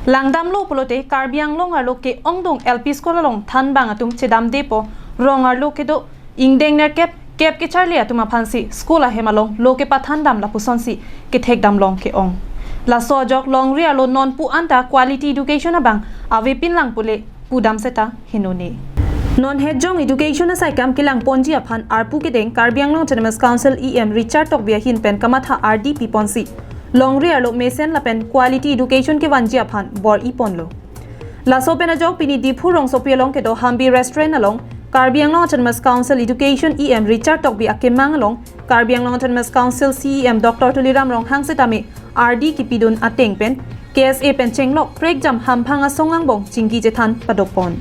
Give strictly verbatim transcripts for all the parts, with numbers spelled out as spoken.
Langdamlo pulote Karbi Anglong arlo ke-ongdung L P school along thanbang atum chedamdepo, rong arlo kedo ingdeng nerkep kep kecharli atum aphansi school ahem along lo kepathandam lapusonsi kethekdamlong ke-ong. Laso ajok longri arlo nonpu anta quality education abang avepinlang pule pudam seta henone. Non hetjong education asaikam kelangponji aphan arpu kedeng Karbi Anglong Autonomous Council E M Richard Tokbi ahin pen kamatha ardi piponsi longri arlo mesen lapen quality education kevanji aphan bor-iponlo. Laso pen ajok pini Diphu rongsopi along kedo Hambi Restaurant along Karbi Anglong Autonomous Council Education E M Richard Tokbi akemang along Karbi Anglong Autonomous Council C E M Doctor Tuliram Ronghang setame ardi kipidun ateng pen K S A pen chenglok prekjam hamphang asong angbong chingki chethan padopon.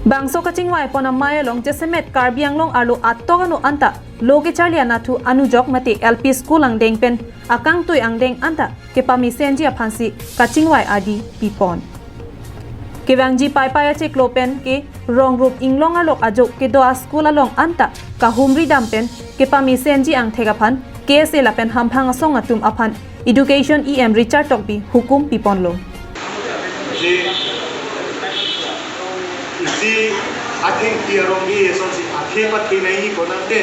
Bangso kachingvaipon amei along jasemet Karbi Anglong arlo atok ano anta lo kecharli anatthu anujok mate L P school angdeng pen akangtui angdeng anta kepamesenji aphansi kachingvai ardi pipon. Kevangji Paipai achiklo pen ke rong rup inglong arlo ajok kedo a-school along anta kahumri dam pen kepamesenji angthek aphan K S A lapen hamphang asong atum aphan Education E M Richard Tokbi hukum piponlo. Je isi athengpi arong ke esonsi athe pathe nangji konat te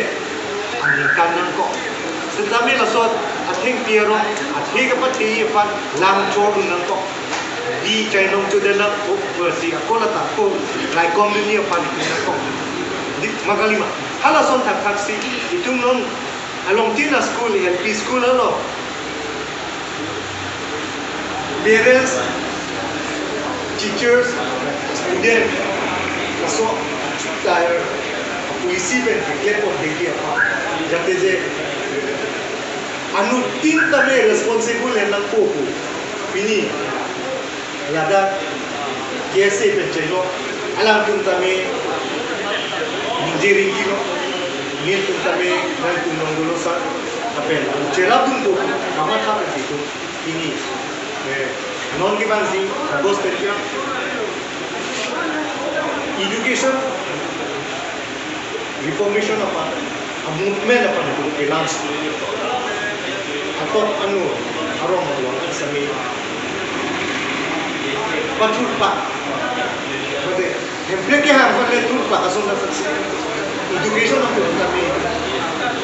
aningkan nangkok. Setame laso athengpi arong athe kepatheji aphan lam chodun nangkok. Di chainong choden nangkok, versi akolata ko raikom dunji aphan nangkok. Di magalima. Halason thakthaksi itum non along tin a-school, L P school along parents, teachers, student, laso tired, policy pen declare pon degi apa. Jate je anuttin tame responsible henlang popo. Pini ladak K S A pen chenglok alangtum tame ningje ringkilo, nelitum tame nangtum nong dolo sa, apen cherap dun to, kamatha pen situ pini, eh, non kevangji kagos pen ke education reformation apa, a-movement apa itu ke launch. Atok anu arong arlo sami pathurpak. Mate hemprek kehang pen le thurpak ason na saksi. Education atum tame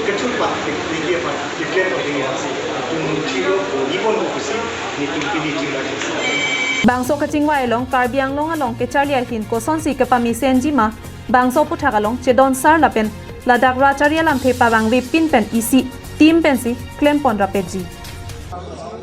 kethurpak ke dia apa, declare apa dia si. Tum chilo ko ibon ko si, nelitum pini chila si. Bangso kachingvai along Karbi Anglong along kecharli ahin kosonsi kepamesenji ma, bangso aputhak along chedon sar lapen ladak rachari alamthe pavangvepin pen isi team pensi klempon rapetji.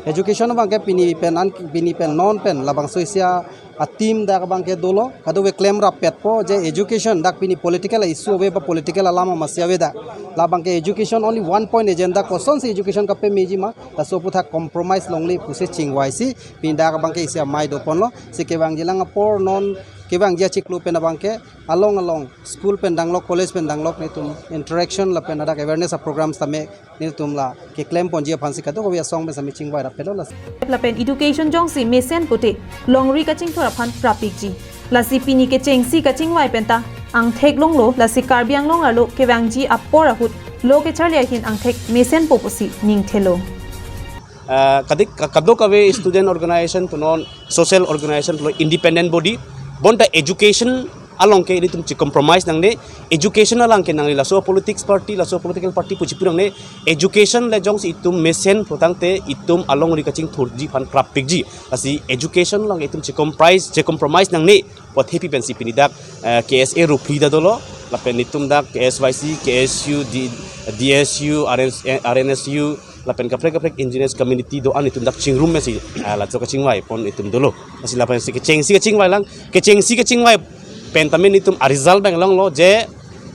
Education abangke pini pen an, pini pen non pen labangso isi a-team dak abangke dolo, kadokave klem rapetpo je education dak pini political issue ave ba political alam amatsi ave dak. Labangke education only one point agenda, kosonsi education kapameji ma, laso aputhak compromise longle pusi chingvaisi pini dak abangke isi amei doponlo, si kevangjilang apor non kevangji achiklo pen abangke along along school pen danglok, college pen danglok nelitum interaction lapen ladak awareness a-programs tame nelitum la keklem ponji aphansi kadokave asong pen sami chingvai rapetlo lasi. Lapen education jongsi mesen pute longri kachingthur aphan prapikji. Lasi pini kechengsi kachingvai penta angthek longlo, lasi Karbi Anglong arlo kevangji apor ahut lo kecharli ahin angthek mesenpo pusi ningthelo. Ah, kadik, ka-, kadokave student organization punon, social organization punon, independent body, bonta education along ke ilitum chi-compromise nangne, education along ke nangne, laso politics party, laso political party pu chipu nangne, education le jongsi itum mesen putangte itum alongri kachingthurji aphan prapikji. Lasi education along itum chi-comprise, chi-compromise nangne, pu athepi pensi pini dak, eh, K S A ruphli ta dolo, lapen itum dak K S Y C, K S U, D-, D S U, R N S, eh, R N S U, lapen kaprek kaprek indigenous community do-an itum dak chingrum mesi, ah, laso kachingvaipon itum dolo. Lasi lapensi kechengsi kachingvailang, kechengsi kachingvai pen tame nelitum a-result abang longlo je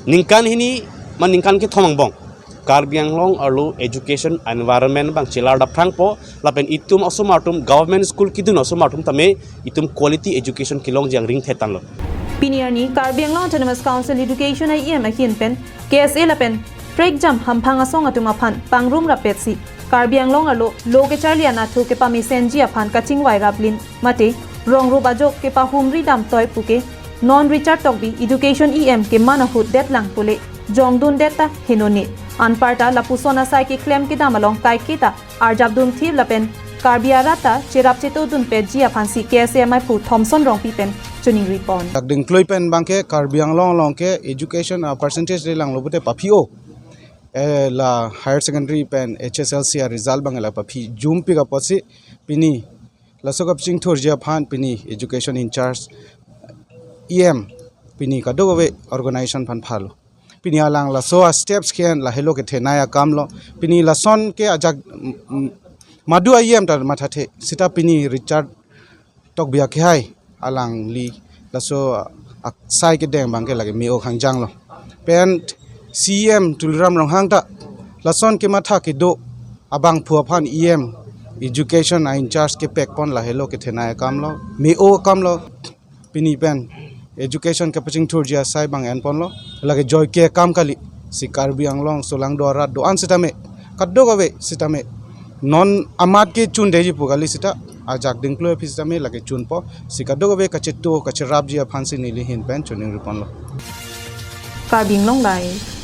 ningkan hini ma ningkan kethom angbong Karbi Anglong arlo education environment abang chelar dapprangpo, lapen itum osomar atum government school kedun osomar atum tame itum quality education kelongji angring thetanlo. Pini arni Karbi Anglong Autonomous Council Education E M ahin pen K S A lapen prekjam hamphang asong atum aphan pangrum rapetsi Karbi Anglong arlo lo kecharli anatthu kepamesenji aphan kachingvai raplin mate rong rup ajok kepahumri damtoi puke non Richard Tokbi Education E M keman ahut detlang pule jongdun detta henone. Anparta lapuson asai keklem kedam along kaiketa arjap dunthip lapen Karbi arat ta cherap cheto dunpetji aphansi K S A M I phu Thomson Rongpi pen choningri pon. Dak dingkloi pen abangke Karbi Anglong along ke education a percentage le langlo pute paphi-o. Eh, la higher secondary pen H S L C a result abang la paphi jumpik apotsi pini laso kapachingthurji aphan pini education in charge E M pini kadokave organization aphan phalo. Pini alang laso a steps ke-en lahelo kethenei akamlo. Pini lason ke ajak, mm, mm, madu a E M ta mathathe sita pini Richard Tokbi akhei alangli laso asai kedeng abangke lake me-o kangjanglo. Pen C E M Tuliram Ronghang ta lason kematha kedo abangphu aphan E M education a in charge kepek pon lahelo kethenei akamlo, me-o akamlo. Pini pen education kapachingthurji asai abang enponlo, lake joike akam kali. Si Karbi Anglong solangdo arat do-an sitame, kadokave sitame non amat kechundeji pu kali sita, ajak dingkloi aphi sitame lake chunpo. Si kadokave kacheto kacherapji aphansi neli ahin pen choningri ponlo. Karbi Anglong Live.